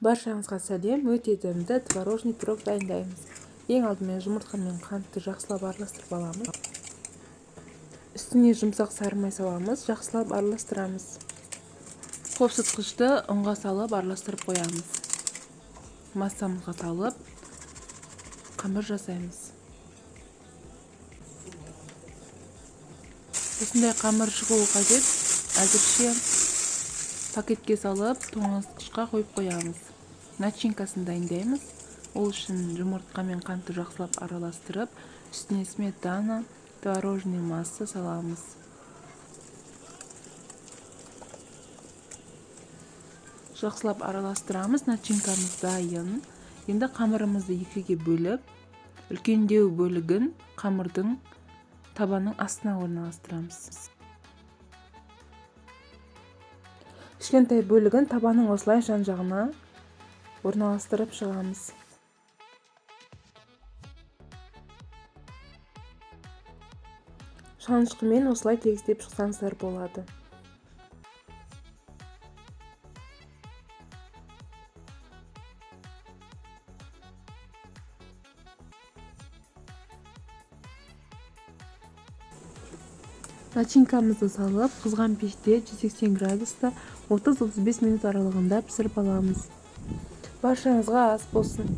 Баршаңызға сәлем! Өте дәмді творожный пирог дайындаймыз. Ең алдымен жұмыртқа мен қантты жақсылап араластырып аламыз. Үстіне жұмсақ сары май саламыз, жақсылап араластырамыз. Қопсытқышты ұнға салып араластырып қоямыз. Массамызға салып қамыр жасаймыз. Осындай қамыр шығуы қажет. Әзірше пакетке салып тоңазытқышқа қойып қоямыз. Начинкасын дайындаймыз. Ол үшін жұмыртқа мен қантты жақсылап араластырып, үстіне сметана, творожный масса саламыз. Жақсылап араластырамыз, начинкамыз дайын. Енді қамырымызды екіге бөліп, үлкендеу бөлігін қамырдың табанның астына орналастырамыз. Кішкентай бөлігін табанның осылай жан-жағына орналастырып шығамыз. Шанышқымен осылай тегістеп шықсаңыздар болады. Начинкамызды салып, қызған пеште 180 градуста 30-35 минут аралығында пісіріп аламыз. Баршаңызға ас болсын!